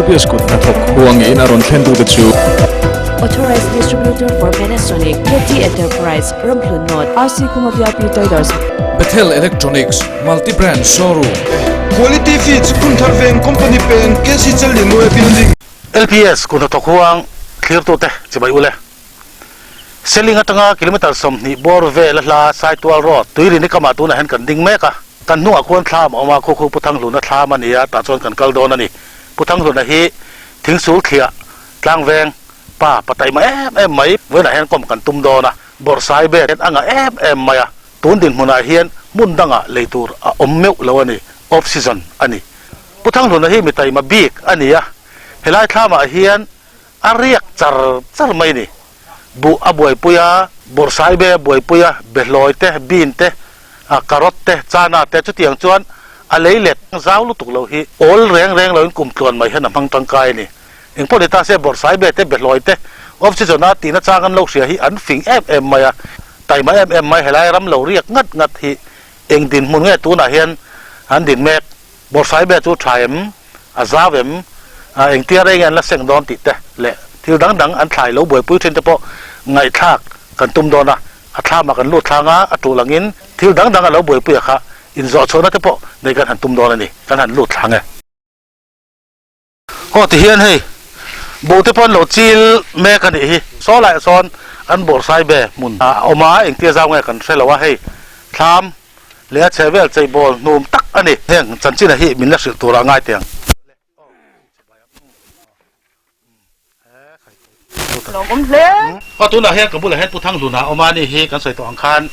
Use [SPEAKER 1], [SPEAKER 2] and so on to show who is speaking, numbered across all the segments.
[SPEAKER 1] LPS kut hnathawk huangin a rawn thlentute chu.
[SPEAKER 2] Authorized Distributor for Panasonic, KT Enterprise, Ramhlun North, RC Khuma VIP Traders.
[SPEAKER 1] Bethel Electronics, Multi Brand Showroom.
[SPEAKER 3] Quality Feeds, Phunthar Veng Company Peng, KC Challinuai Building.
[SPEAKER 4] LPS kut hnathawk huang thlirtute chibai ule. Seling atanga kilometre 20 bawr vel a hla Saitual Road, Tuirini kamah tunah hian kan ding mek a. Kan hnungah khuan thlam a awm a, Khukhu Pu Thanghluna thlam a ni a, tah chuan kan kal dawn a ni. Pu Thanghluna hi Thingsul thliah tlangveng pa pataima em em mai vawiinah hian kawm kan tum dawn a, bawrhsai ber a ngah em em mai a, tun dinhmunah hian hmun dangah lei tur a awm meuh lo a ni, off season a ni. Pu Thanghluna hi mi taima bik a ni a, helai thlamah hian A riak char char mai ni. Buh a buaipui a, bawrhsai be a buaipui a, behlawi te, bean te, carrot te, chana te chutiang chuan a lei let zau lutuk lo hi awl reng reng loin kum tluan mai hian a hmang tangkai a ni. Engpawh ni ta se bawrhsai be te, behlawi te off season a tihna chang an lo hria hi an fing em em mai a, taima em em mai helai ram lo riak ngat ngat hi eng dinhmun nge tunah hian an din mek. Bawrhsai be chu tha em? A zau em? Engtia rei nge an la seng dawn tih te leh thil dang dang an thlai lo buaipui thin te pawh ngaihthlak kan tum dawn a, a thlamah kan lut thlang a, a tul angin thil dang dang a lo buaipui a kha inzawh chhuahna te pawh nei kan han tum dawn a ni, kan han lut thlang e. Aw ti hian hei buh te pawh an lo chil mek a nih hi, saw laiah sawn an bawrhsai be hmun a awm a, engtia zau nge kan hre lo a, hei thlam Leh a chhe vel cheibawl hnum tak a ni. Heng chanchin a hi min la hrilh turah ngai teh ang.
[SPEAKER 5] Lawmawm hle.
[SPEAKER 4] Aw tunah hian ka bulah hian Pu Thanghluna awm a ni hi kan sawi tawh ang khan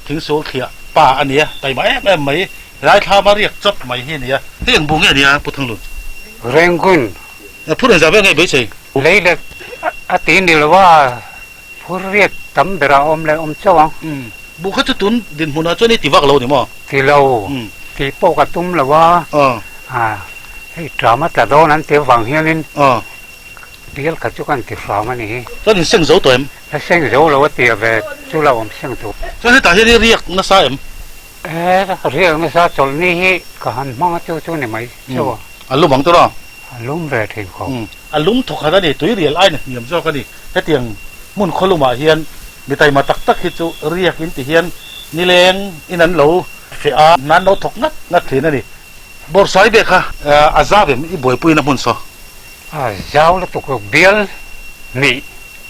[SPEAKER 4] thingsul thliah pa a nia, taima em em mai, Raithlama riak chawp mai hi a nia. Hei eng bu nge a nia Pu Thanglun?
[SPEAKER 6] Renggun.
[SPEAKER 4] Phur engzah vel nge beisei?
[SPEAKER 6] Lei leh a ti ni lo a. Phur riat tam berah a awm leh awm chauh ang.
[SPEAKER 4] Buh kha chu tun dinhmunah chuan i ti vak lo ni maw?
[SPEAKER 6] Ti lo, tih pawh ka tum lo a. Hei ṭam a tla dawn an ti avang hianin bial kha chu kan ti hram a ni hi.
[SPEAKER 4] Chuan in seng zo tawh em?
[SPEAKER 6] La seng zo lo a tia ve chu la awm seng tawh.
[SPEAKER 4] Chuan hetah hian i riak nasa em?
[SPEAKER 6] E, riak nasa chawlhni hi ka han hmang a chu chu ni mai chauh a.
[SPEAKER 4] A lum ang tawh a?
[SPEAKER 6] A lum ve thin khawp.
[SPEAKER 4] A lum thawkhat a ni, tuirial aiin a hniam zawk a ni. Hetiang hmun khawlumah hian mi taima tak tak hi chu riak in ti hian nileng in an lo feh a, an lo thawk ngat ngat thin a ni. Bawrhsai ve kha a zau em i buaipuina hmun saw?
[SPEAKER 6] A zau lutuk lo, bial hnih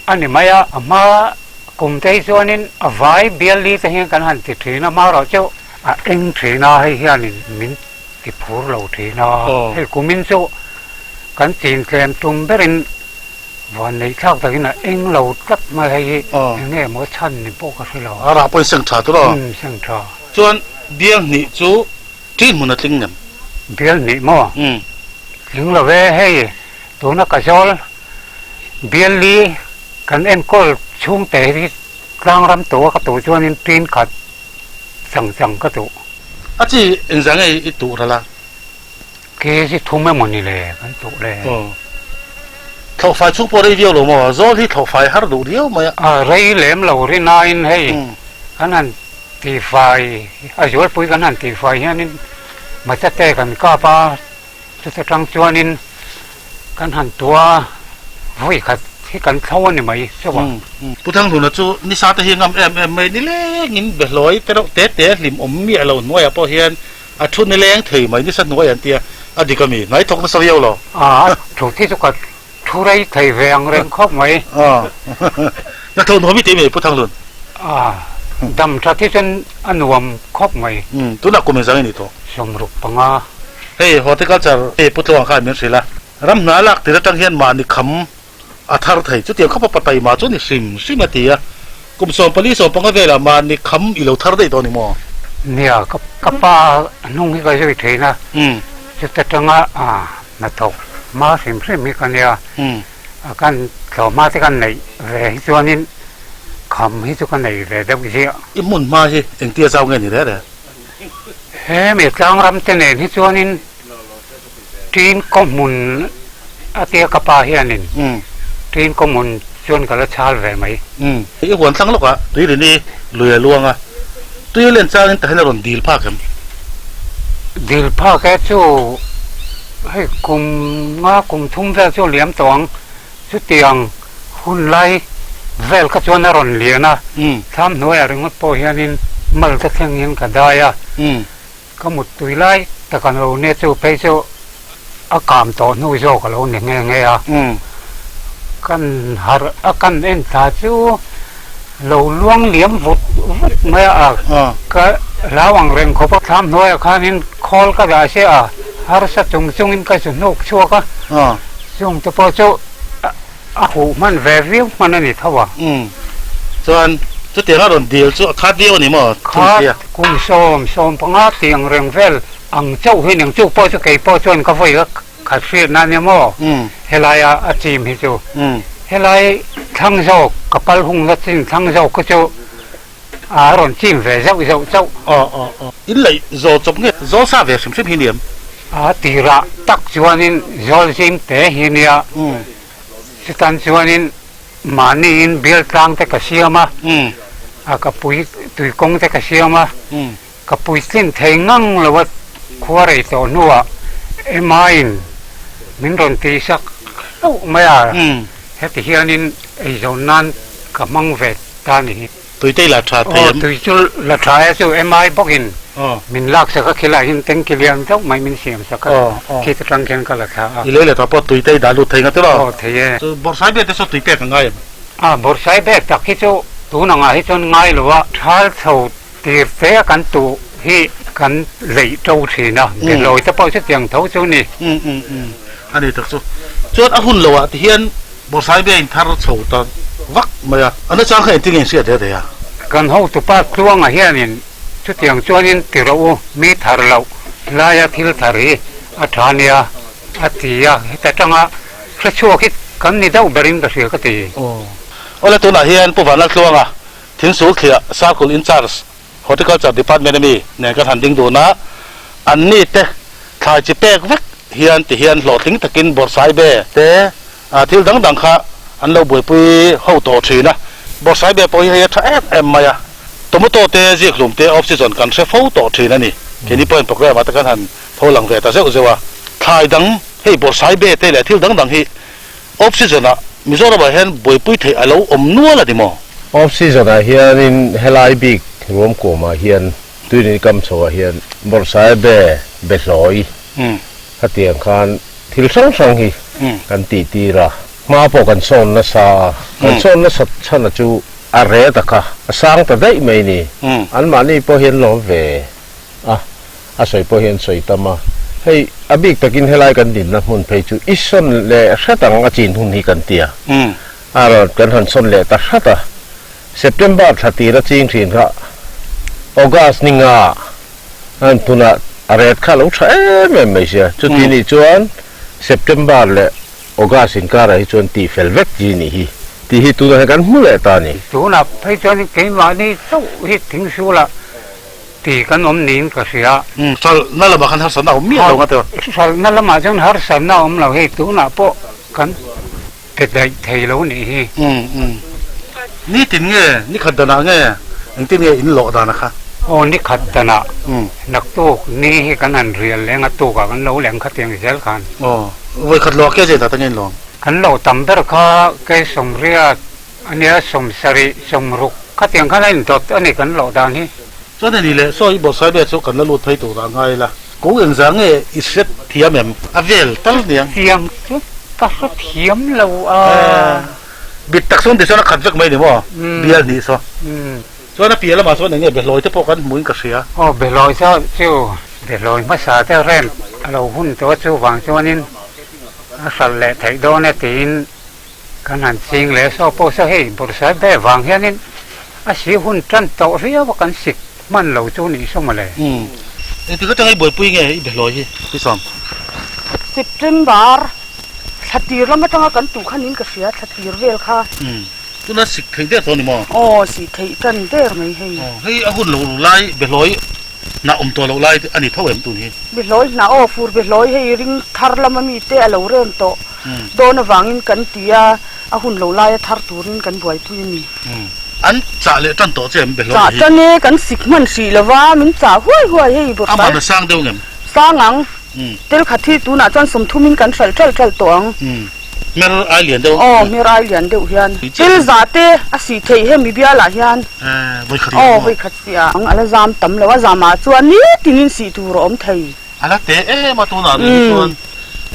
[SPEAKER 6] a ni mai a, a hma kum te hi chuanin a vai bial li te hian kan han ti thin a, amaherawhchu a eng thin a, hei hianin min ti phur lo thin a, hei kumin chu kan chin tlem tum berin Vanneih thlak takin a eng lo tlat mai hei hi eng nge maw chhan ni pawh ka hre lo.
[SPEAKER 4] A rah pawhin seng tha tur aw.
[SPEAKER 6] Umm seng tha.
[SPEAKER 4] Chuan bial hnih chu ṭin hmun a tling ngem?
[SPEAKER 6] Bial hnih maw?
[SPEAKER 4] Umm.
[SPEAKER 6] Tling lo ve hei tuna ka zawl bial li kan enkawl chhungte hi tlang ram tuh a ka tuh chuanin ṭin khat chang chang ka tuh.
[SPEAKER 4] A chi engzah nge i tuh ral a?
[SPEAKER 6] Kg thum emaw ni le kan tuh le.
[SPEAKER 4] Aw. Thlawhfai chhung pawh rei viau lo maw? Zawl hi thlawhfai har duh riau mai a.
[SPEAKER 6] A rei lem lo rinain hei kan han tihfai a zualpui kan han tihfai hianin machete kan kap a, chuta tang chuanin kan han tua vawi khat hi kan thlo a ni mai chauh a.
[SPEAKER 4] Pu Thanghluna chu nisa te hi ngam em em mai nilengin behlawi te reuh te te hlim awm miah lo hnuaiah pawh hian A thu ni leng thei mai nisa hnuai an tia, a dik a mi? Hnai thawk nasa viau lo.
[SPEAKER 6] A thu thi chu ka thu rei thei ve ang reng khawp mai.
[SPEAKER 4] A na tho nuam i ti mai Pu Thanglun.
[SPEAKER 6] A dam tha thi chuan a nuam khawp mai.
[SPEAKER 4] Umm tunah kum engzang i nih tawh?
[SPEAKER 6] 65.
[SPEAKER 4] Hei horticulture hei Pu Tluang khan min hrilh a, ram hna lak tir atang hian mahni kham a thar thei chutiang khawpa patai mah chu ni hrim hrim a ti a, kum 14 15 velah mahni kham i lo thar daih tawh ni maw?
[SPEAKER 6] Nia, ka pa hnung hi ka zui thin a, chuta tanga hnathawk hma hrim hrim hi ka nia, kan tlawmhma te kan neih ve hi chuanin kham hi chu ka nei ve deuh ziah.
[SPEAKER 4] I hmun hma hi engtia zau nge ni reh reh?
[SPEAKER 6] He mi tlangram te nen hi chuanin Tin kawhmun a tia ka pa hianin tin kawhmun chuan ka la chhal ve mai.
[SPEAKER 4] I huan thlang lawkah tui rin i lui a luang a, tui a len changin tahin a rawn dil phak em?
[SPEAKER 6] Dil phak e chu Hei kum nga kum thum vel chu a liam tawh ang. Chutiang hun lai vel kha chuan a rawn lian a, thlam hnuaiah ringawt pawh hianin mal te thleng hian ka dai a, ka muttui lai tak an lo nia chu phei chu a kam tawh hnu zawk a lo ni nghe nghe a. Kan harh a kan en thla chu lo luang liam vut vut mai a, ka hlau ang reng khawp a, thlam hnuaiah khanin khawl ka dah se a, harsa chung chungin ka zu hnuk chhuak a. Chung te pawh chu a huh hman ve viau hman a ni tho a.
[SPEAKER 4] Umm. Chuan chutiang a rawn dil chu a khat viau a ni maw?
[SPEAKER 6] Khat kum 15 tiang reng vel ang chauh hi ning chu pawh chu kei pawh chuan ka vawi ka khat hriatna a nia maw? Helaia a chim hi chu helai thlang zawk ka pal hung la chin thlang zawk kha chu a rawn chim ve zauh zauh chauh.
[SPEAKER 4] Aw aw aw. In laih zawl chawp nge zawl sa ve hrim hrim hi niam?
[SPEAKER 6] A tirah tak chuanin zawl zim te hi nia. Chutan chuanin mahniin bial tlang te ka siam a, a ka pui tui kawng te ka siam a, ka puitlin thei ngang lo a khua rei tawh hnuah MI-in min rawn tihsak hlauh mai a, heti hianin eizawn nan ka hmang ve ta ni hi.
[SPEAKER 4] Tui te i la tha thei em?
[SPEAKER 6] Aw, tui chu la tha e chu MI bawkin min lak sak a, khilai hian tanki lian deuh mai min siam sak a, khi te tang khian ka la tha a.
[SPEAKER 4] I lei leh tawh pawh tui te i dah lut thei nga tiraw?
[SPEAKER 6] Aw, thei e.
[SPEAKER 4] Chu bawrhsai bek te saw tui pek a ngai em?
[SPEAKER 6] A, bawrhsai bek tak hi chu tun angah hi chuan ngai lo a, thal chho tir te a kan tuh hi kan leih to thin a, behlawi te pawh chutiang tho chu ni.
[SPEAKER 4] Um um um, a ni tak chu. Chuan a hun loah ti hian Bawrhsai bia in thar chho ta vak mai a, a nachang kha engtin nge in hriat ve thei a?
[SPEAKER 6] Kan hotupa Tluanga hianin chutiang chuanin ti rawh u, mi thar loh laia thil thar hi a tha nia a ti a, heta tanga hre chhuak hi kan ni deuh berin ka hria ka ti.
[SPEAKER 4] Aw. Awle tunah hian Pu Vanlal Tluanga Thingsul Thliah Circle in Charge Horticulture Department ami nen kan han ding dun a, an ni te thlai chi pek vek hian ti hian hlawhtling takin bawrhsai be te thil dang dang kha an lo buaipui ho tawh thin a, bawrhsai be pawh hi hei a tha em em mai a, tomato te zikhlum te off season kan hre fo tawh thin a ni, keini pawhin programme ah te kan han tho lang ve ta zeuh zeuh a, thlai dang hei bawrhsai be te leh thil dang dang hi Off season ah Mizoram ah hian buaipui theih a lo awm nual a ni maw?
[SPEAKER 5] Off season ah hianin helai bik ruamkuam ah hian tuinin kam chho ah hian bawrhsai be behlawi khatiang khan thil hrang hrang hi kan tih tir a, hma pawh kan sawn nasa a, kan sawn nasat chhan a chu a ret a kha a sang ta daih mai ni, anmahni pawh hian lawm ve a. A sawi pawh hian sawi tam a, hei a bik takin helai kan dinna hmun phei chu i sawn leh hrat ang a chin hun hi kan ti a, a rawn kan han sawn leh ta hrat a, September thla tir a ching thin kha August ni nga an phun a, a ret kha a lo tha em em mai sia, chuti nih chuan September leh August inkarah hi chuan tih fel vek chi nih hi tih hi tunah hian kan hmu leh ta a ni.
[SPEAKER 6] Tunah phei chuan keimahni chauh hi thingsulah Ti kan awm niin ka hria.
[SPEAKER 4] Umm, hralhna lamah khan harsatna a awm miah lo nga tawh.
[SPEAKER 6] Hralhna lamah chuan harsatna a awm lo hei, tunah pawh kan pe daih thei lo nih hi.
[SPEAKER 4] Umm, umm. Nitin nge, nikhat danah nge, engtin nge in lawh dan a kha?
[SPEAKER 6] Aw, nikhat danah naktuk ni hi kan han rial leng a, tukah kan lo leng khatiang zel khan.
[SPEAKER 4] Aw, vawikhat lawh ke zet ah ta nge in lawm?
[SPEAKER 6] Kan lo tam ber kha kei 80 A nia, 70, 60 khatiang khan a indawt a ni kan loh dan hi.
[SPEAKER 4] Chuan a ni leh, saw i bawrhsai vel chu kan la lut phei tur ah ngai la. Ko engzah nge i hre thiam em? A vel tal niang.
[SPEAKER 6] Thiam chu ka hre thiam lo a.
[SPEAKER 4] Bit tak chuan tichuan a khat vek mai ni maw? Bial hnih saw. Chuan a piah lamah chuan eng nge behlawi te pawh kan hmuin ka hria.
[SPEAKER 6] Aw behlawi chu chu behlawi hmasa te rent a lo hun tawh a chuvang chuanin a hralh leh theih dawn e tiin Kan han ching leh saw pawh saw hei bawrhsai ber vang hianin a si hun tan tawh viau a kan sik hman lo chu nih saw mawle.
[SPEAKER 4] Umm. Engtik atanga i buaipui nge i behlawi hi i sawm?
[SPEAKER 7] September thla tir lam atanga kan tuh khan in ka hria thla tir vel kha.
[SPEAKER 4] Umm. Tuna sik theih der tawh a ni maw?
[SPEAKER 7] Aw sik theih tan der mai hei.
[SPEAKER 4] Aw hei a hun lo lai behlawi hnah awm tawh loh lai a ni tho em tun hi?
[SPEAKER 7] Behlawi hnah aw fur behlawi hei ring thar lama mite a lo rem tawh. Dawn avangin kan ti a, a hun lo laia thar turin kan buaipui a ni.
[SPEAKER 4] An chah leh tan tawh che em behlawi
[SPEAKER 7] hi? Chah tan e, kan sik hman hrih lo va, min chah huai huai hei
[SPEAKER 4] bawrhsai. Aman a sang deuh ngem?
[SPEAKER 7] Sang ang. Tel khat hi tunah chuan sawmthumin kan hralh ṭalh ṭalh tawh ang.
[SPEAKER 4] Hmer ai lian deuh.
[SPEAKER 7] Aw, hmer ai lian deuh hian. Tel za te a sih theih hemi bialah hian. Aw, vawi khat sih ah ang a la zam tam lo a, zamah chuan nitinin sih tur a awm thei.
[SPEAKER 4] A la te em a tunah rih hi chuan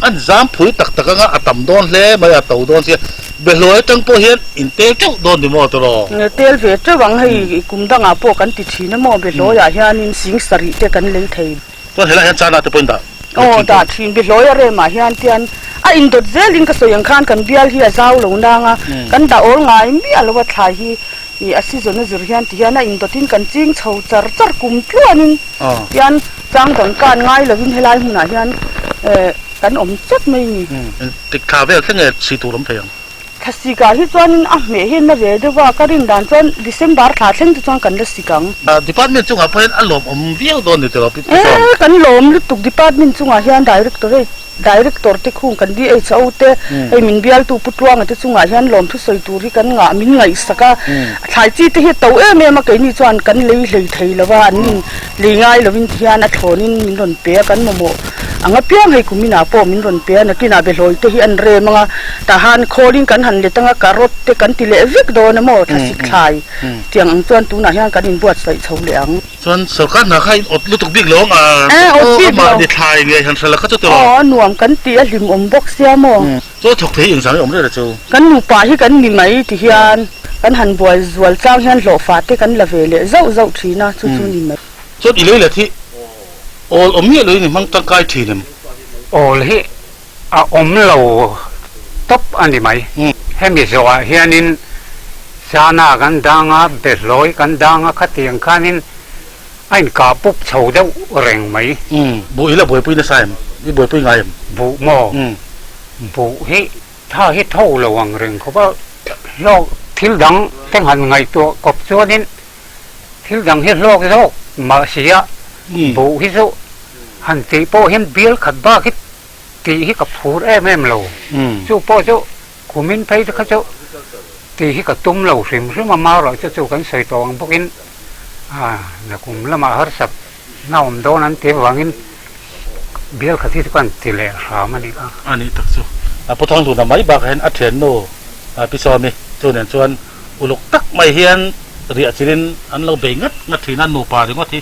[SPEAKER 4] an zam phui tak tak anga a tam dawn hle mai a to dawn sia Behluai atang pawh hian in tel teuh dawn ni maw tawh?
[SPEAKER 7] Tel ve teuh ang hei kum dangah pawh kan ti thin a maw Behluaiah hianin sing sarih te kan lei thei.
[SPEAKER 4] Chuan helaiah hian chana te pawhin dah
[SPEAKER 7] Aw dah thin Behluai a remah hian tian a indawt zelin ka sawi ang khan kan bial hi a zau lo nang a kan dah awl ngai miah lo a thlai hi Ih a season a zir hian ti hian a indawtin kan ching chho char char kum tluanin tian chang dang kan ngai lovin helai hmunah hian eh kan awm chawt mai a ni.
[SPEAKER 4] Tik thla vel thleng nge si tur awm thei ang?
[SPEAKER 7] Thlasik-ah hi chuanin a hmeh hi na ve deuh a, ka rin dan chuan December thla thleng te chuan kan la sik ang.
[SPEAKER 4] Department chungah pawh hian a lawmawm viau dawn ni tiraw Pi Sawm?
[SPEAKER 7] Eh kan lawm lutuk department chungah hian directorate Director te khung kan DHO te hei min bialtu Pu Tluanga te chungah hian lawmthu sawi tur hi kan ngah min ngaihsak a, thlai chi te hi to em em a keini chuan kan lei hlei thei lo a, an in lei ngai lovin ti hian a thlawnin min rawn pe a, kan mamawh ang apiang hei kum inah pawh min rawn pe a, nakinah behlawi te hi an rem ang a, tah han khawlin kan han let ang a, carrot te kan ti leh vek dawn a maw thlasik thlai tiang ang chuan tunah hian kan inbuatsaih chho leh ang.
[SPEAKER 4] Chuan sorkar hna kha in awt lutuk bik lo ang a, aw amah ni thlai nge han hre la kha chu tiraw.
[SPEAKER 7] Aw a nuam kan tih a hlimawm bawk sia maw.
[SPEAKER 4] Chaw thawk thei engzang i awm reng chu.
[SPEAKER 7] Kan nupa hi kan ni mai ti hian kan han buai zual chang hian hlawhfa te kan la ve leh zauh zauh thin a, chu chu ni mai.
[SPEAKER 4] Chuan i lei let hi awl awm miah loin i hmang tangkai thin em?
[SPEAKER 6] Awl hi a awm lo tawp a ni mai. Hemi zawhah hianin Chana kan dang a, Behlawi kan dang a, khatiang khanin a inkah pup chho deuh reng mai.
[SPEAKER 4] Buh hi la buaipui nasa em? I buaipui ngai em?
[SPEAKER 6] Buh maw? Buh hi tha hi tho lo ang reng khawp a, hlawk thil dang te han ngaihtuah kawp chuanin Thil dang hi hlawk zawk mah si a, buh hi chu han tih pawh hian bial khat bak hi tih hi ka phur em em lo. Chu pawh chu kumin phei te kha chu tih hi ka tum lo hrim hrim a, marawh chu chu kan sawi tawh ang bawkin nakum lamah harsat na awm dawn an tih avangin bial khat hi chu ka han ti leh hram a nih kha.
[SPEAKER 4] A nih tak chu. A pu Thanghluna mai bakah hian a thiannu Pi Sawmi chu nen chuan Uluk tak mai hian riah chilin an lo bei ngat ngat thin a, nupa ringawt hi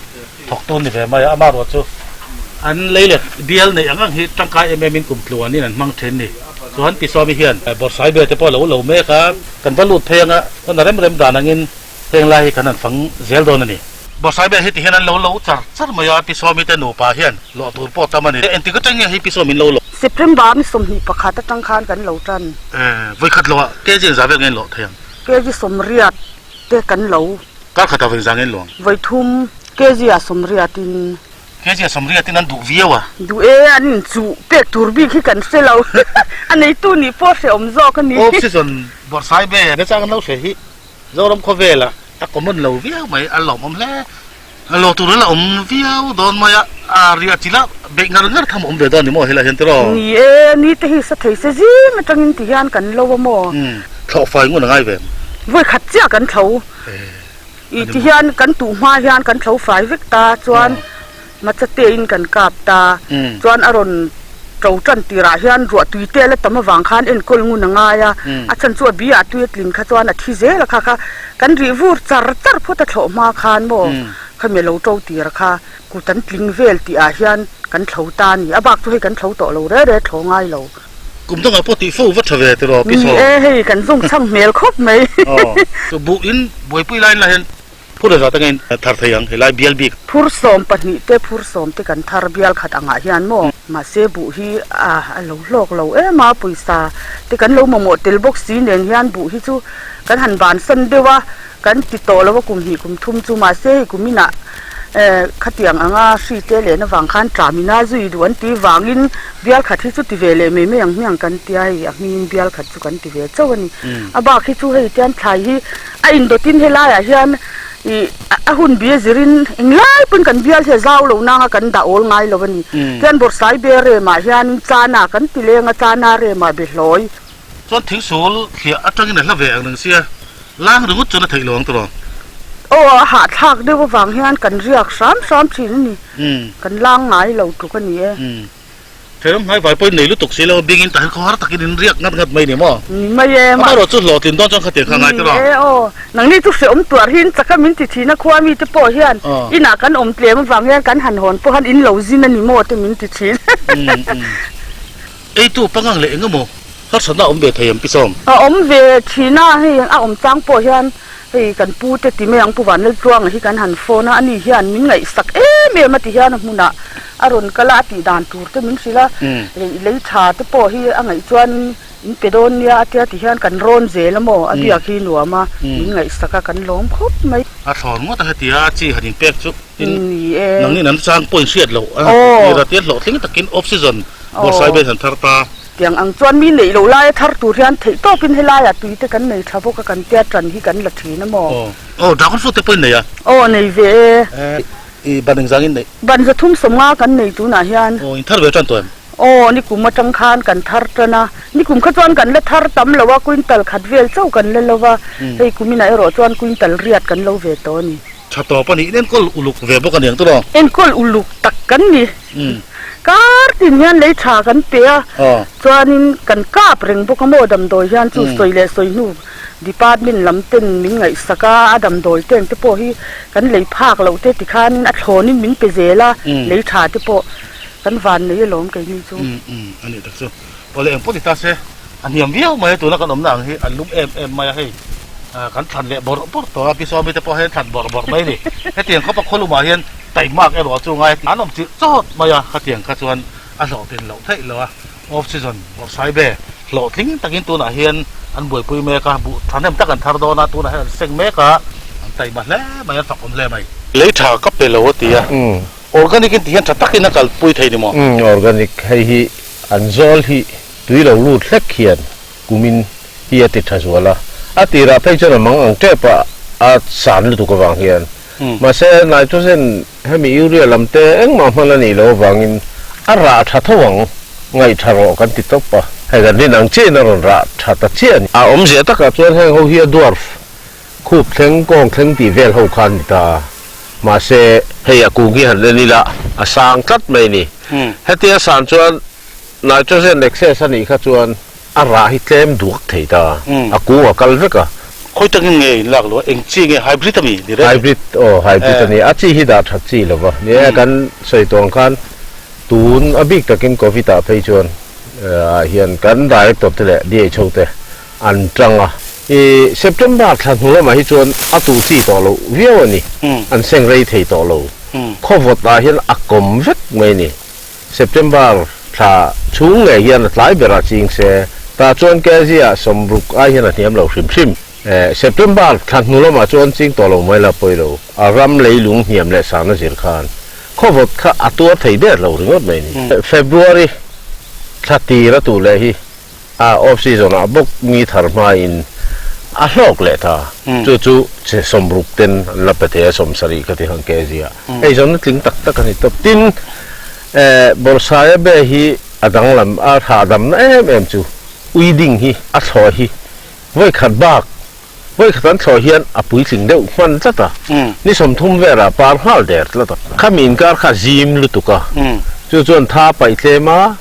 [SPEAKER 4] thawk tur ni ve mai a, amaherawh chu an lei leh bial neih ang ang hi tangkai em em in kum tluanin an hmang thin ni. Chuan Pi Sawmi hian Bawrhsai ber te pawh a lo lo mek a, kan va lut phei anga chuan a rem rem dan angin heng lai hi kan han fang zel dawn a ni. Bawrhsai ber hi ti hian an lo lo char char mai a, Pi Sawmi te nupa hian lawh tur pawh tam a ni. Engtik atang nge hei Pi Sawmi in lo lawh?
[SPEAKER 7] September ni 21 atang khan kan lo tan.
[SPEAKER 4] Vawikhat lo ah kg engzah vel nge in lawh thei ang?
[SPEAKER 7] Kg 80 te kan lo.
[SPEAKER 4] Kar khat ah vawi engzah nge in luang?
[SPEAKER 7] Vawi thum kg ah 80 in.
[SPEAKER 4] Kg ah 80 in an duh viau a?
[SPEAKER 7] Duh e, an in chuh pek tur bik hi kan hre lo. A neitu nih pawh hrehawm zawk a ni.
[SPEAKER 4] Off season bawrhsai ve nachang an lo hre hi Zoram khawvelah a common lo viau mai, a lawmawm hle. Lo tur la awm viau dawn mai a, a riah chi la beih ngar ngar tham awm ve dawn ni maw helaiah hian tiraw?
[SPEAKER 7] Ni e, ni te hi sa thei se zing atangin ti hian kan lo a maw?
[SPEAKER 4] Thlawh fai ngun a ngai ve em?
[SPEAKER 7] Vawi khat chiah kan thlo. I ti hian kan tuh hma hian kan thlo fai vek ta, chuan macha te in kan kap ta, chuan a rawn to tan tirah hian ruah tui te la tam avang khan enkawl ngun a ngai a, a chhan chu a bi ah tui a tlin kha chuan a thi zel a kha kha kan rih vur char char phawt a thlawh hma khan maw khami a lo to tir kha kut an tling vel tih ah hian kan thlo ta a ni, a bak chu hei kan thlo tawh lo re re thlo ngai lo.
[SPEAKER 4] Kum dangah pawh tih fo va tha ve tiraw pi saw.
[SPEAKER 7] Ni e hei kan zawng chhang hmel khawp mai.
[SPEAKER 4] Aw chu buh in buaipui lai in lah hian Phur leh zah te ngeiin thar thei ang helai bial bik.
[SPEAKER 7] Phur 12 te phur sawm te kan thar bial khat angah hian maw. Mahse buh hi a a lo hlawk lo em a, pawisa te kan lo mamawh tel bawk si nen hian buh hi chu kan han bansan deuh a, kan ti tawh lo a kum hnih kum thum chu mahse hei kum inah eh khatiang anga hri te lehna vang khan tlamina zui duh an tih vangin bial khat hi chu ti ve leh mai mai ang hmiang kan tia hei a hmingin bial khat chu kan ti ve chauh a ni. A bak hi chu hei tian thlai hi A indawtin helaiah hian ih a hun bi a zirin englai pawn kan bial hi a zau lo nanga kan dah awl ngai lo a ni. Tian Bawrhsai be remah hianin chana kan ti leng a, chana remah be hlawi.
[SPEAKER 4] Chuan thingsul thliah atangin a hla ve ang reng sia, lang ringawt chuan a theih lo ang tawh.
[SPEAKER 7] Aw a hahthlak deuh avang hian kan riak hram hram thin a ni. Kan lang ngai lo tluk a ni e.
[SPEAKER 4] Thenawm hnai vai pawhin nei lutuk si lo, bingin tah hian khawhar takin in riak ngat ngat mai ni maw?
[SPEAKER 7] Ni mai e.
[SPEAKER 4] Amaherawh chu hlawhtlin dawn chuan khatiang kha ngai tawh a.
[SPEAKER 7] Ni e aw. Nangni chu hrehawm tuar hi in chak a min ti thin a, khua mite pawh hian inah kan awm tlem avang hian kan han hawn pawh han in lo zin a ni maw te min ti thin.
[SPEAKER 4] Eitu pangang leh eng emaw harsatna a awm ve thei em pi sawm?
[SPEAKER 7] A awm ve thin a, hei a awm chang pawh hian hei kan pu te ti mai ang Pu Vanlaltluanga hi kan han phone a, ani hian min ngaihsak em em a ti hian a hmunah a rawn kal a, a tih dan tur te min hrilh a, lei tha te pawh hi a ngaih chuanin in pe dawn nia a tia ti hian kan rawn zel a maw, a biak hi nuam a, min ngaihsak a kan lawm khawp mai.
[SPEAKER 4] A thlawn ngawt a heti a, chi han inpek chu tin nangni nan chang pawh in hriat loh a tira tia hlawhtling takin off season bawrhsai vel han thar ta.
[SPEAKER 7] Tiang ang chuan mi neih loh laia thar tur hian theih tawpin helaiah tui te kan nei tha bawk a kan tia tan hi kan la thin a maw.
[SPEAKER 4] Aw dragon fruit te pawh in nei a.
[SPEAKER 7] Aw nei ve e.
[SPEAKER 4] I ban engzang in neih?
[SPEAKER 7] Ban 300 sawmnga kan nei tunah hian.
[SPEAKER 4] Aw, in thar ve tan tawh em?
[SPEAKER 7] Aw, nikum atang khan kan thar tan a. Nikum kha chuan kan la thar tam lo a, quintal khat vel chauh kan la lo va. Hei kuminah erawh chuan quintal riat kan lo ve tawh a ni.
[SPEAKER 4] Tha tawp a ni, in enkawl uluk ve bawk a ni ang tawh.
[SPEAKER 7] Enkawl uluk tak kan ni. Kar tin hian lei tha kan pe a, chuanin kan kap reng bawk a maw damdawi hian chu sawi leh sawi hnu Department lam ten min ngaihsak a, a damdawi teng te pawh hi kan lei phak loh te tikhanin a thlawnin min pe zel a, lei tha te pawh kan van nei alawm keini chu.
[SPEAKER 4] Umm umm a nih tak chu. Awle eng pawh ti ta se, a hniam viau mai a tuna kan awmna ang hi a lum em em mai a hei kan thlan leh bawrh bawrh tawh a, Pi Sawmi te pawh hian thlan bawrh bawrh mai a ni. Hetiang khawpa khawlumah hian taimak erawh chu ngai an awm chilh chawt mai a, khatiang kha chuan a hlawhtlin loh theih lo a. Off season bawrhsaibe hlawhtling takin tunah hian an buaipui mek a, buh thahnem tak an thar dawn a, tunah hian an seng mek a, an taima hle mai, an fakawm hle mai. Lei tha ka pe lo a ti a, organic in ti hian tha takin a kalpui thei ni maw?
[SPEAKER 5] Umm organic hei hi an zawl hi tui lo lut hlek hian kumin hi a ti tha zual a, a tirah phei chuan a mang ang tep a, a san lutuk avang hian. Mahse nitrogen Hemi urea lam te engmah hman a nih loh avangin a rah tha tho ang, ngaih tha rawh kan ti tawp a. Hei kan rin ang chiahin a rawn rah tha ta chiah a ni. A awmzia takah chuan heng ho hi a dwarf khup thleng, kawng thleng tih vel ho kha an ni ta a. Mahse, hei a kung hi han en ila a sang tlat mai a ni. Hetia san chuan nitrogen excess a nih kha chuan A rah hi tlem duak thei ta, a kung a kal vek a.
[SPEAKER 4] Khawi takin nge in lak lo a, eng chi nge hybrid a mi ni reng?
[SPEAKER 5] Hybrid aw hybrid a ni, a chi hi dah that chi lo va, ni e kan sawi tawh ang khan tun a bik takin covid ah phei chuan ah hian kan director te leh DHO te an tang a, i September thla hnu lamah hi chuan a tuh chi tawh loh viau a ni, an seng rei thei tawh lo, khawvawt ah hian a kawm vek mai a ni. September thla chhung ngei hian a tlai berah ching se, tah chuan kg ah 60 ai hian a hniam lo hrim hrim. September thla hnu lamah chuan ching tawh lo mai la pawi lo, a ram leilung hniam leh sahna zir khan khawvawt kha a tuar thei der lo ringawt mai ni. February thla tir a tuh leh hi a off season ah bawk mi thar hmain a hlawk leh ta, chu chu che 60 ten an la pe thei a, 70 ka ti han kg ah eizawnna tling tak tak a ni tawp. Tin, Bawrhsaia be hi a danglam a hahdamna em em chu ui ding hi a thlawh hi vawi khat bak vawi khat an thlawh hian a puitling deuh hman tlat a, ni 30 velah par nghal der tlat a, khami inkar kha zim lutuk a, chu chuan tha paih tlem a,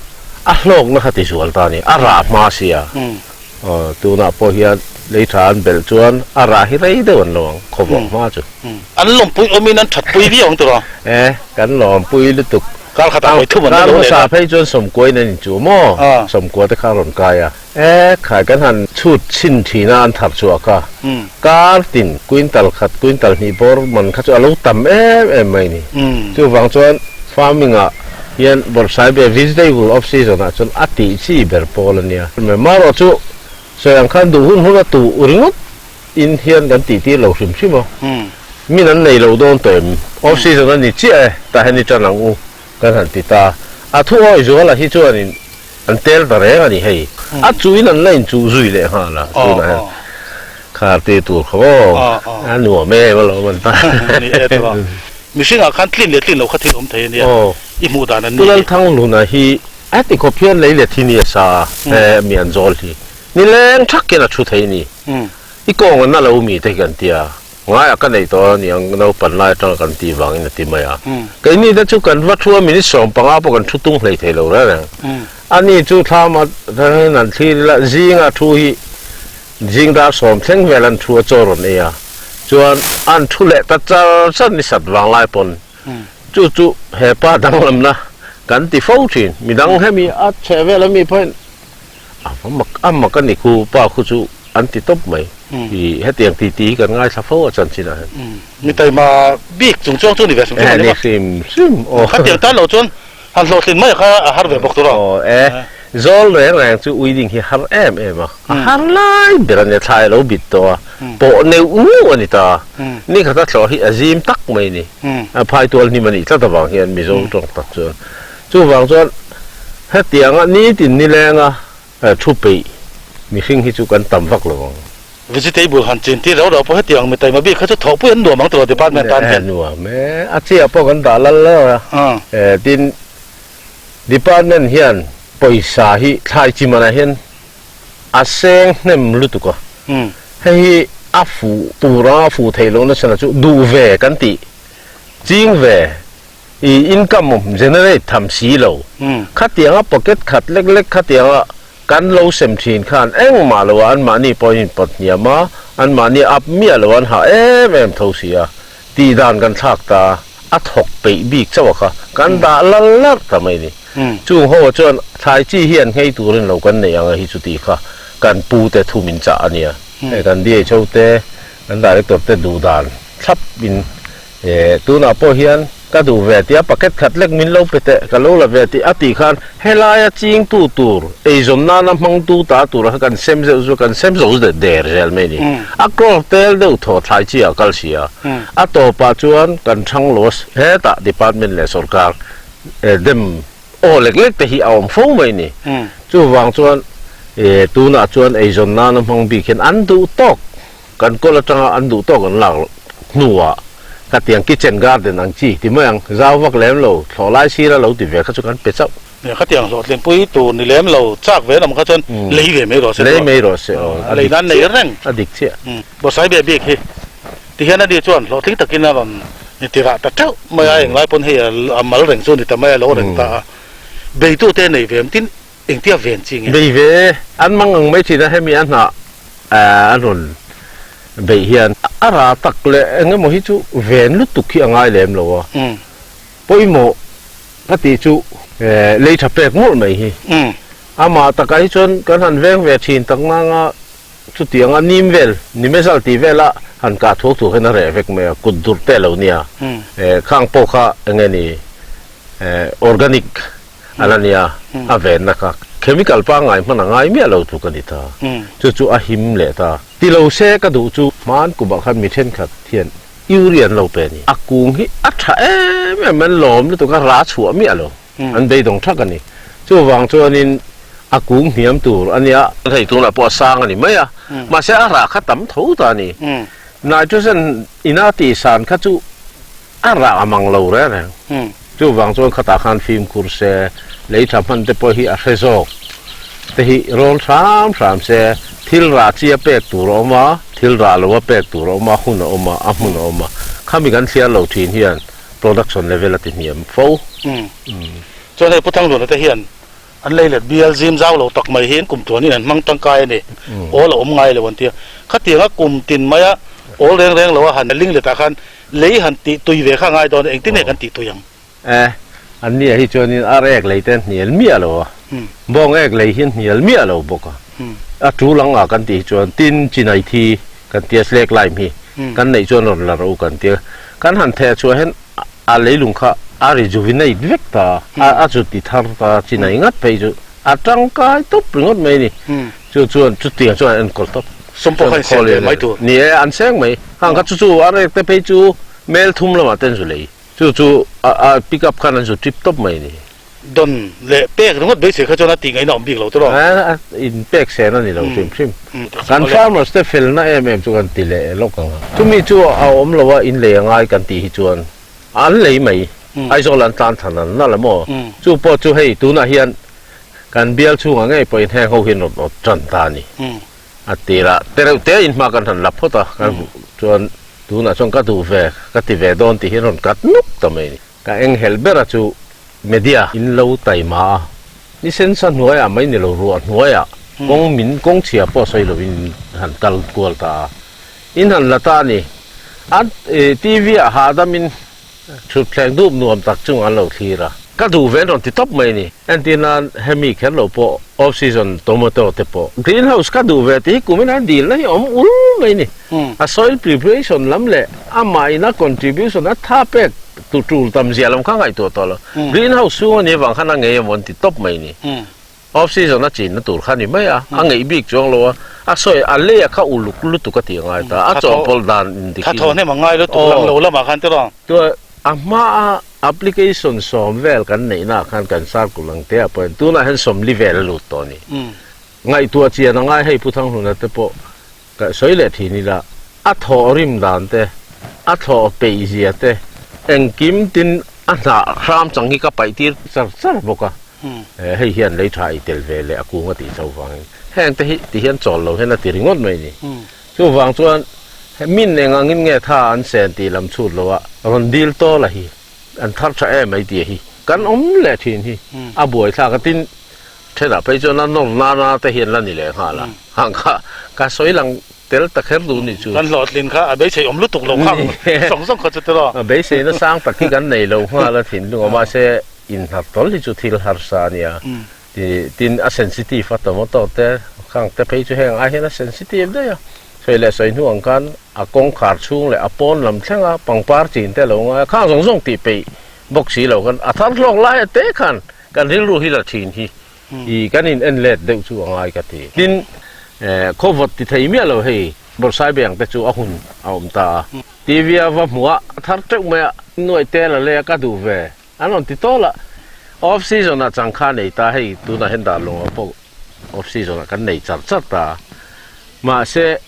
[SPEAKER 5] a hlawkna kha ti zual ta a ni, a rah hma sia, aw tunah pawh hian lei tha an belh chuan a rah hi rei deuh an lo ang, khawvawh hma chu.
[SPEAKER 4] An lawmpui awmin an thatpui viau ang tiraw?
[SPEAKER 5] E, kan lawmpui lutuk.
[SPEAKER 4] Kar khatah vawi thum an la lo leh
[SPEAKER 5] a. Kar hmasa phei chuan sawmkuain an inchuh maw? Sawmkua te kha a rawn kai a. E, khai kan han chhut chhin thin a an thar chhuah kha. Kar tin quintal khat, quintal hnih bawr man kha chu a lo tam em em mai ni. Chuvang chuan farming ah hian bawrhsaibe vegetable off season ah chuan a tih chi ber pawl a nia. Marawh chu sawi ang khan duh hun hun a tuh ringawt in hian kan tih tir lo hrim hrim a. Min an nei lo dawn tawh em? Off season a ni chiah e, tah hian i tan ang u kan han ti ta. A thu awi zuala hi chuanin An tel ta reng a ni hei. A chuhin an la inchuh zui leh nghal a, tunah hian khar tir tur kha aw, a nuam em alawm an ta.
[SPEAKER 4] Ni e tawh a, mihringah khan tlin leh tlin lo kha thil awm thei a nia, i hmuh dan an ni.
[SPEAKER 5] Pu Lalthangluna hi a ti khawp hian lei let hi ni a sa a, mi an zawl hi. Nileng thak hian a thu thei a ni. I kawng an na lo mi te hi kan tia. Ngaia ka neih tawh a niang naupan lai atanga kan tih vangin a ti mai a. Keini te chu kan va thu a minute 15 pawh kan thu tung hlei thei lo reng reng. Ani chu thlama atangin an thlir ila zinga thu hi zing dar sawm thleng vel an thu a chaw rawn ei a. Chuan an thu leh ta char char ni sat vang lai pawn chu chu he pa danglamna kan ti fo thin. Midang hemi a chheh vel ami pawhin a va mak a mak a ni khu pa khu chu an ti tawp mai. I hetiang ti ti hi kan ngaithla fo a chanchinah hian.
[SPEAKER 4] Mi taima bik chung chuang chu ni ve hrim hrim a ni maw?
[SPEAKER 5] Ni hrim hrim aw.
[SPEAKER 4] Khatiang tan lo chuan han hlawhtlin mai kha a har ve bawk tur a.
[SPEAKER 5] Aw e, zawl reng reng chu ui ding hi har em em a, a har lai ber a nia, thlai a lo bit tawh a, pawh neuh neuh a ni ta. Ni khata thlawh hi a zim tak mai a ni. A phaitual hnim a nih tlat avang hian Mizo tawng tak chuan. Chuvang chuan hetianga nitin nilenga thu peih mihring hi chu kan tam vak lo ang.
[SPEAKER 4] Vegetable han chin tir rau rau pawh hetiang mi taima bik kha chu thawhpui an nuam ang tawh department tan hian.
[SPEAKER 5] Nuam e, a chiah pawh kan dah lal lal a. Tin, department hian pawisa hi thlai chi manah hian a seng hnem lutuk a. Hei hi a fuh tur anga a fuh theih lohna chhan ah chu duh ve kan tih ching ve. I income awm generate tham si lo. Khatianga pocket khat lek lek khatianga kan lo sem thin khan engmah lo a anmahni pawhin in pawt hniam a, anmahni up miah lo an hah em em tho si a, tih dan kan thlak ta a thawk peih bik chauh a kha kan dah lal larh ta mai ni. Chung ho chuan thlai chi hi an nghei turin lo kan neih ang a hi chuti kha kan pu te thu min chah a nia. Hei kan DHO te kan director te duh dan thlap in E, tunah pawh hian ka duh ve tia packet khat lek min lo pe teh, ka lo la ve tih a tih khan helaia chingtu tur, eizawn nana hmangtu ta tura kha kan sem zeuh zeuh, kan sem zo der zel mai a ni. A crore tel deuh thaw thlai chi ah kal si a, a tawpah chuan kan thang lo a, hetah department leh sorkar dem aw lek lek te hi a awm fo mai a ni. Chuvang chuan e, tunah chuan eizawn nana hmang bik hian an duh tawk. Kan kawl atanga an duh tawk an lak hnuah khatiang kitchen garden ang chi ti mai ang, zau vak lem lo, thlawh lai sira lo ti ve kha chu kan pe chauh.
[SPEAKER 4] Khatiang hlawhtlinpui tur ni lem lo chak ve lam kha chuan lei ve mai rawh se
[SPEAKER 5] Lei mai rawh se aw,
[SPEAKER 4] a dik chiah,
[SPEAKER 5] a dik chiah.
[SPEAKER 4] Bawrhsai beh bik hi tihian ani chuan hlawhtling takin a rawn ti rah ta teuh mai a, englai pawn hei a mal reng chu ni ta mai a, lo reng ta a, beitute nei ve em tin Engtia ven chi nge?
[SPEAKER 5] Bei ve, an mang ang mai thin a, hemi a hnah an rawn beih hian a ra tak leh eng emaw hi chu ven lutuk hi a ngai lem lo a, pawimawh ka tih chu lei tha pek mawlh mai hi. Amah takah hi chuan kan han veng ve thin tak nanga chutianga nim vel, nimezal tih vela han kah thuak thuak hian a reh vek mai a, kut dur te lo nia, khang pawh kha eng nge ni organic A la nia, a venna kha chemical pangngai hman a ngai miah lo tluk a ni ta. Chu chu a him leh ta. Ti lo se ka duh chu hman kumah khan mi thenkhat hian urea an lo pe a ni. A kung hi a tha em em an lawm lutuk a, ra chhuah miah lo. An beidawng thak a ni. Chuvang chuanin a kung hniam tur a nia. Hei tunah pawh a sang a ni mai a, mahse a rah kha tam tho ta a ni. Nitrogen ina tihsan kha chu A rah a mang lo reng reng. Chuvang chuan khatah khan fimkhur se, lei tha hman te pawh hi a hre zawk te hi rawn hram hram se, thil rah chi a pek tur a awm a, thil rah lo a pek tur a awm a, hun a awm a, a hmun a awm a. Khami kan thliar lo thin hian production level a ti hniam fo.
[SPEAKER 4] Chuan hei Pu Thangluna te hian an lei let bial zim zau lo tak mai hi an kum tluanin an hmang tangkai a ni. Awl a awm ngai lo an ti a. Khatianga kum tin maia awl reng reng lo a han ling letah khan Lei han tih tui ve kha ngai dawn a, engtin nge kan tih tui ang?
[SPEAKER 5] E, an nia hi chuanin ar ek lei te an hnial miah lo a, bawng ek lei hi an hnial miah lo bawk a. A tul ang a kan tih hi chuan tin chinai thi kan tia slek lime hi kan neih chuan rawn la rawh u kan tia. Kan han theh chhuah hian a leilung kha a rejuvenate vek ta a, a chu ti thar ta chinai ngat phei chu a tangkai tawp ringawt mai a ni. Chu chuan chutiang chuan an enkawl tawp.
[SPEAKER 4] Sum pawh kha in seng ve mai tur.
[SPEAKER 5] Ni e, an seng mai. Hang kha chu chu a rek te phei chu mel thum lamah te an zu lei. Chu chu a pick up khan an zu trip tawp mai a ni.
[SPEAKER 4] Don leh pek ringawt beisei kha chuan a tih ngaihna awm bik lo tawh.
[SPEAKER 5] A in pek sen a ni lo hrim hrim. Kan farmers te felna em em chu kan ti leh lawk ang a. Chumi chu a awm lo a in lei a ngai kan tih hi chuan an lei mai. Aizawl an tlan than an nalh a maw? Chu pawh chu hei tunah hian Kan bial chhungah ngei pawhin heng ho hian rawn awt tan ta a ni. A tirah te reuh te in hma kan han la phawt a, kan hmuh chuan Tunah chuan ka duh ve, ka ti ve dawn tih hi rawn kat nuk ta mai ni. Ka enghelh bera chu media in lo taima a, ni sensa hnuaiah mai ni lo ruah hnuaiah kawng min kawng chhia pawh sawi lovin han kal kual ta a, in han la ta a ni. A TV ah hahdamin Thutthleng dup nuam tak chung an lo thlir a. Ka duh ve an rawn ti tawp mai ni. Entir nan hemi kher lo pawh off season tomato te pawh green house ka duh ve tih hi kumin a dil na hi awm ul mai ni. A soil preparation lam leh amah in a contribution a tha pek tu tul tam zia lam kha ngaihtuah tawh lo. Green house chhung a nih avang khan a ngei emaw an ti tawp mai ni. Off season a chinna tur kha ni mai a, a ngeih bik chuang lo a, a sawi a lei a kha uluk lutuk a tih a ngai ta, a chawhpawlh dan in dik in.
[SPEAKER 4] Tha thaw hnem a ngai lutuk lang lo lamah khan tiraw.
[SPEAKER 5] Chuan a hma a application sawm vel kan neih naah khan kan circle ang te ah pawhin tunah hian sawmli vel a lut tawh a ni. Ngaihtuah chian a ngai hei Pu Thanghluna te pawh ka sawi leh thin ila, a thawh rim dan te, a thlawh peih zia te, engkim tin a hnah hram chang hi ka paih tir char char bawk a, hei hian lei tha ei tel ve leh a kung a tih chauh vangin heng te hi ti hian chawl lo hian a ti ringawt mai ni. Chuvang chuan min eng angin nge tha an sen tih lam chhut lo a, rawn dil tawl a hi, an thar tha em mai tih hi kan awm leh thin hi a buaithlak a, tin Thenah phei chuan a nawr nana te hian la ni leh nghal a, hang kha ka sawi lang tel ta kher duh ni chu.
[SPEAKER 4] Kan hlawhtlin kha a beisei awm lutuk lo khang zawng zawng kha chu tiraw.
[SPEAKER 5] A beiseina sang tak hi kan nei lo nghal a thinlung a, mahse inhnar tawl hi chu thil harsa a nia. Tin, a sensitive a tomato te khang te phei chu heng ai hian a sensitive daih a, sawi leh sawi hnu ang khan a kawngkhar chhung leh a pawn lam thleng a pangpar chin te a lo ngai a, khang zawng zawng tih peih bawk si lo khan a thar hlawk lai a te khan Kan rilru hi la thin hi i kan in en let deuh chu a ngai ka ti. Tin, khawvawt ti thei miah lo hei Bawrhsai beng te chu a hun a awm ta a. TV a va hmuh a, a thar teuh mai a, nuaih te la lei a ka duh ve an rawn ti tawl a. Off season ah changkha nei ta hei tunah hian dah lawng ah pawh off season ah kan nei char char ta a. Mahse,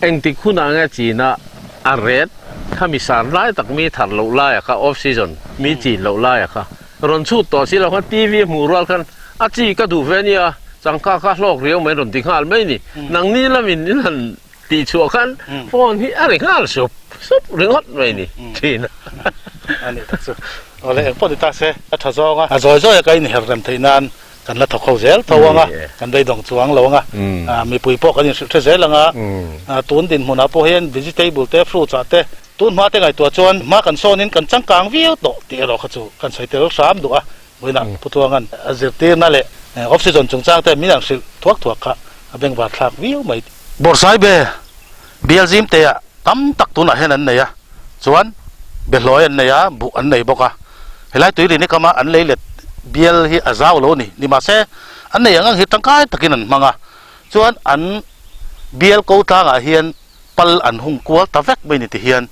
[SPEAKER 5] engtik hunah nge china a ret khami sar lai tak mi thar loh laia kha off season mi chin loh laia kha rawn chhut tawh si lo khan TV a hmuh rual khan a chi ka duh ve nia changkha kha hlawk riau mai rawn ti nghal mai ni. Nangni lamin in han tih chhuah khan phone hi a ri nghal sup sup ringawt mai ni thin a.
[SPEAKER 4] A nih tak chu. Awle engpawh ni ta se a tha zawng a, a zawi zawi a ka inher rem theih nan Kan la thawk ho zel tho ang a, kan beidawng chuang lo ang a, mipui pawh kan inhrilh hre zel ang a, tun dinhmunah pawh hian vegetable te, fruits ah te, tun hma te ngaihtuah chuan hma kan sawnin kan changkang viau tawh tih erawh kha chu kan sawi tel hram duh a, vawiinah Pu Tluanga'n a zirtirna leh off season chungchang te min an hrilh thuak thuak kha a bengvar thlak viau mai. Bawrhsaibe bial zim te ah tam tak tunah hian an nei a, chuan behlawi an nei a, buh an nei bawk a. Helai tuirin hi kama an lei let bial hi a zau lo a ni. Nimahse, an nei ang ang hi tangkai takin an hmang a, chuan an bial ko tlangah hian pal an hung kual ta vek mai ni ti hian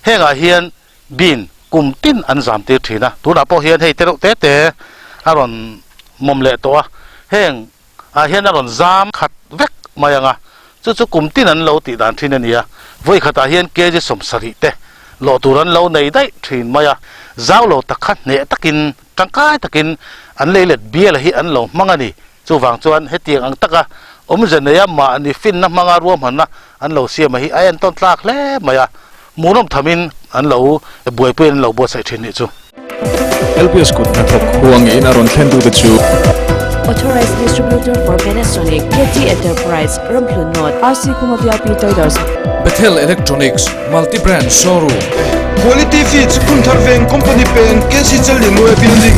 [SPEAKER 4] hengah hian bean kum tin an zam tir thin a. Tunah pawh hian hei te reuh te te a rawn mawm leh tawh a, heng ah hian a rawn zam khat vek mai ang a, chu chu kum tin an lo tih dan thin a ni a, vawi khatah hian kg 70 te lawh tur an lo nei daih thin mai a, zau lo tak kha hneh takin tangkai takin an lei let bial hi an lo hmang a ni, chuvang chuan hetiang ang taka awmze neia mahni finna hmanga ruahmanna an lo siam a hi a entawn tlak hle mai a, hmuhnawm thamin an lo buaipui an lo buatsaih thin nih chu.
[SPEAKER 1] LPS kut hnathawk huang in a rawn thlen tute chu.
[SPEAKER 2] Authorized Distributor for Panasonic, KT Enterprise, Ramhlun North, RC Kuma VIP Traders.
[SPEAKER 1] Bethel Electronics, Multi Brand Showroom.
[SPEAKER 3] Quality Feeds, Phunthar Veng Company Peng, KC Challianmawia Building.